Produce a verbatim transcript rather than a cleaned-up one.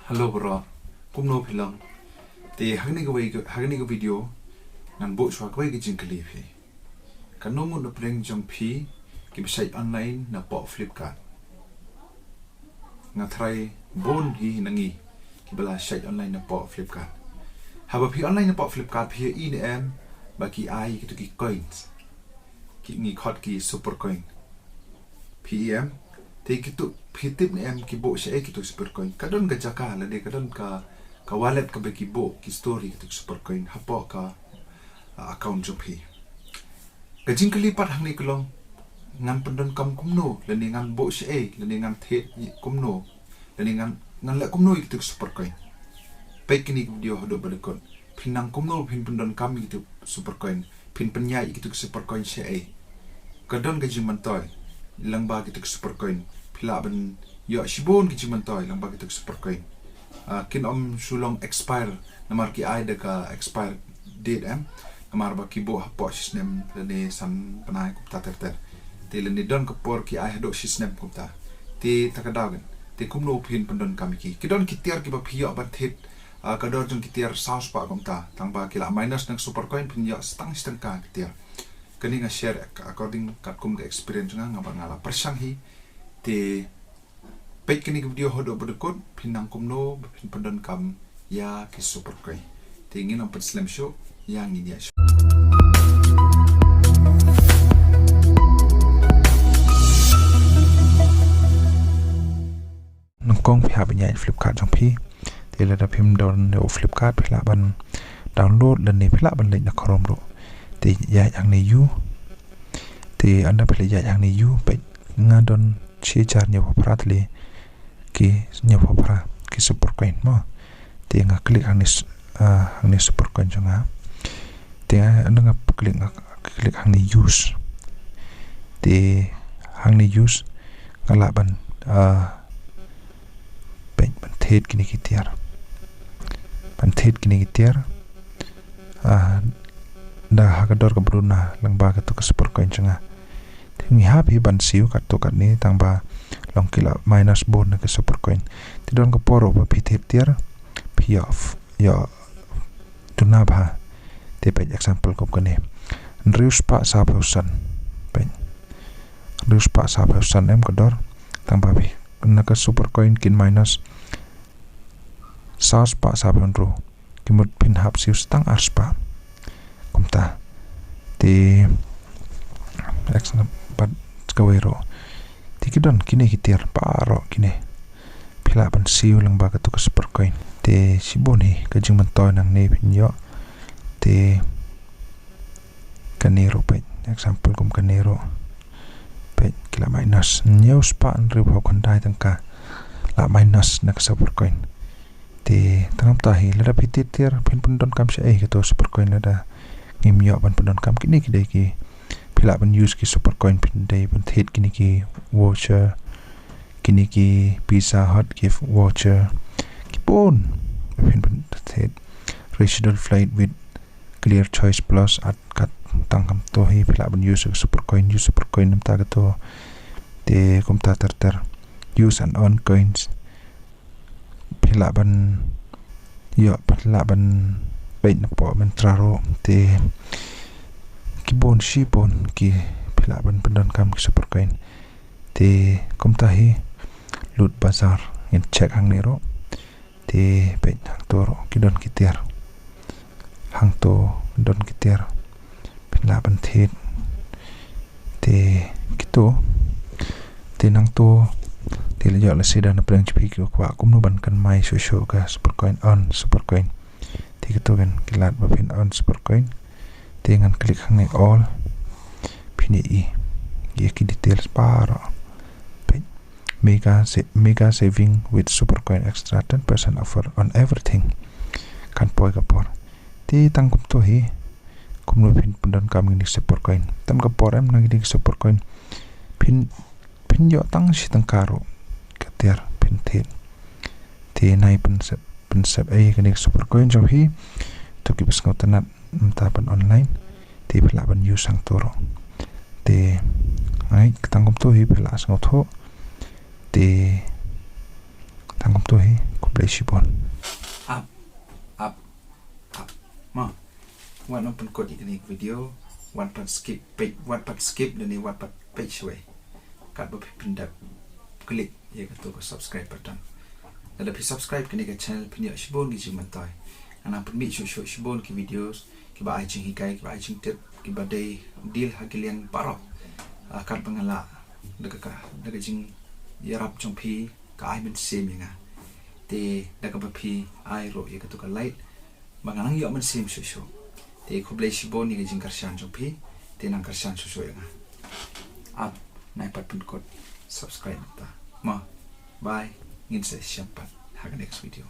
Hello bro, kumno phi long? Te ha kane ka wei, ha kane ka video ngan buh shuwa kawei ka jingkylli phi. Katno ngut na pdeng jong phi kiba shait online napoh Flipkart? Nga tharai bun hi na ngi kiba la shait online napoh Flipkart. Haba phi online napoh Flipkart phi ïohi ne em ba ki ai kito ki coins, ki ngi khot ki super coin. Phi ïohi em? Te kito phi tip ne em ki buh shaei kito super coin? Ka don ka jaka lane ka don ka, ka wallet kaba ki buh ki store ïa kito ki super coin hapoh ka, ah, account jong phi. Ka jingkylli pat hangne ka long, ngan pyndonkam kumno lane ngan buh shaei lane ngan thied kumno lane ngan, ngan leh kumno ïa kito ki super coin? Peit kine ki video haduh ba dkut. Phin nang kumno phin pyndonkam ïa kito super coin? Phin pynïaid ïa kito super coin shaei? Ka don ka jingmyntoi lyngba kito super coin. Phi lah ban ïoh shibun ka jingmyntoi lyngba kito super coin. Ah, kin ym shu long expire, namar ki ai da ka expire date em. Namar ba ki buh hapoh shisnem lane san bnai kumta ter ter. Te lane don ka por ki ai haduh shisnem kumta. Te ta ka daw kan. Te kumno phin pyndonkam ïa ki? Ki don ki tiar kiba phi ïoh ban thied, ah, ka dor jong ki tiar saw spah kumta. Tang ba ki la minus na ka super coin phin ïoh tang shi tyngka ki tiar. Kane nga share according katkum ka experience nga, nga ba nga la pyrshang hi. Te peit kane ka video haduh ba dkut, phin nang kumno ba phin pyndonkam ïa ki super coin. Te ngin ym pynslem shuh, ïa ngin ïa shuh. Nyngkong phi hap ban ïaid Flipkart jong phi. Te lada phim don u Flipkart phi lah ban download lane phi lah ban leit na Chrome ruh. Te ïaid hangne ïa u. Te ynda phi la ïaid hangne ïa u, peit nga don shi hajar hynñiewphew phra tylli ki hynñiewphew phra ki super coin mo. Te nga click hangne, ah, hangne super coin jong nga. Te nga, ynda nga click, nga click hangne use. Te hangne use nga lah ban, ah, peit ban thied kine ki tiar. Ban thied kine ki tiar. Ah, da ha ka dor kaba duna lyngba kato ka super coin jong nga. Te ngi hap hi ban siew katto katne tang ba long ki la minus bun na ka super coin. Te don ka por ba phi thied tiar phi ïoh, ïoh duna bha. Te peit example kum kane. Hynriew spah sawphew san. Peit. Hynriew spah sawphew san em ka dor. Tang ba phi na ka super coin kin minus saw spah sawphew hynriew. Ki mut phin hap siew tang ar spah. Kumta. Te example pat kawei ruh. Te ki don kine ki tiar baroh kine. Phi lah ban siew lyngba kato ka super coin. Te shibun hi ka jingmyntoi nangne phin ïoh. Te kane ruh peit, example kum kane ruh. Peit ki la minus hynñiew spah hynriewphew khyndai tyngka. La minus na ka super coin. Te tang kumta hi lada phi thied tiar phin pyndonkam shaei kato super coin lada ngim ïoh ban pyndonkam? Kine ki dei ki phi lah ban use ki super coin phin dei ban thied kine ki voucher, kine ki Pizza Hut gift voucher, ki bun phin pyn thied. Residual flight with Clear Choice Plus at kat tang kumto hi phi lah ban use super coin, use super coin namar kato. Te kumta ter ter. Use and earn coins. Phi lah ban ïoh, phi lah ban peit napoh Myntra ruh. Te ki bun shibun ki phi lah ban pyndonkam ki super coin. Te kumta hi Loot Bazaar, ngin check hangne ruh. Te peit hangto ruh ki don ki tiar. Hangto don ki tiar. Phin lah ban thied. Te kito. Te nangto. Te la ïoh lashai da na pdeng jong phi ki kwah kumno ban kynmaw shuh shuh ka super coin, earn super coin. Te kito kan ki lad ba phin earn super coin. Te ngan click hangne all. Phin ïohi ïa ki details baroh. Peit. Mega sa-, mega saving with super coin extra ten percent offer on everything. Kan poi ka por. Te tang kumto hi. Kumno phin pyndonkam kine ki super coin? Tang ka por em na kine ki super coin. Phin, phin ïoh tang shi tyngka ruh. Ka tiar phin thied. Te nai pynsep, pynsep ei kine ki super coin jong phi. To kiba sngewtynnat mynta ban online. Te phi lah ban use hangto ruh. Te ngai tang kumto hi phi lah sngewthuh. Te Tang kumto hi, khublei shibun. Ap, ap, ap. Ma, wat nang pynkut ïa kane ka video, wat pat skip, peit, wat pat skip lane wat pat peit shawei. Katba phi pyndep click ïa kato ka subscribe button. Lada phi subscribe kane ka channel phin ïoh shibun ki jingmyntoi. Ngan nang pynmih shuh shuh shibun ki videos kiba ai jinghikai, kiba ai jingtip, kiba dei deal ha ki liang baroh. Ah, katba nga lah da ka, da ka jingïarap jong phi ka ai mynsiem ïa nga. Te da kaba phi ai ruh ïa kato ka like ba ngan nang ïoh mynsiem shuh shuh. Te khublei shibun ïa ka jingkyrshan jong phi. Te nang kyrshan shuh shuh ïa nga. Ap, nai pat pynkut subscribe ta. Ma, bye. Ngin sa ïashem pat ha ka next video.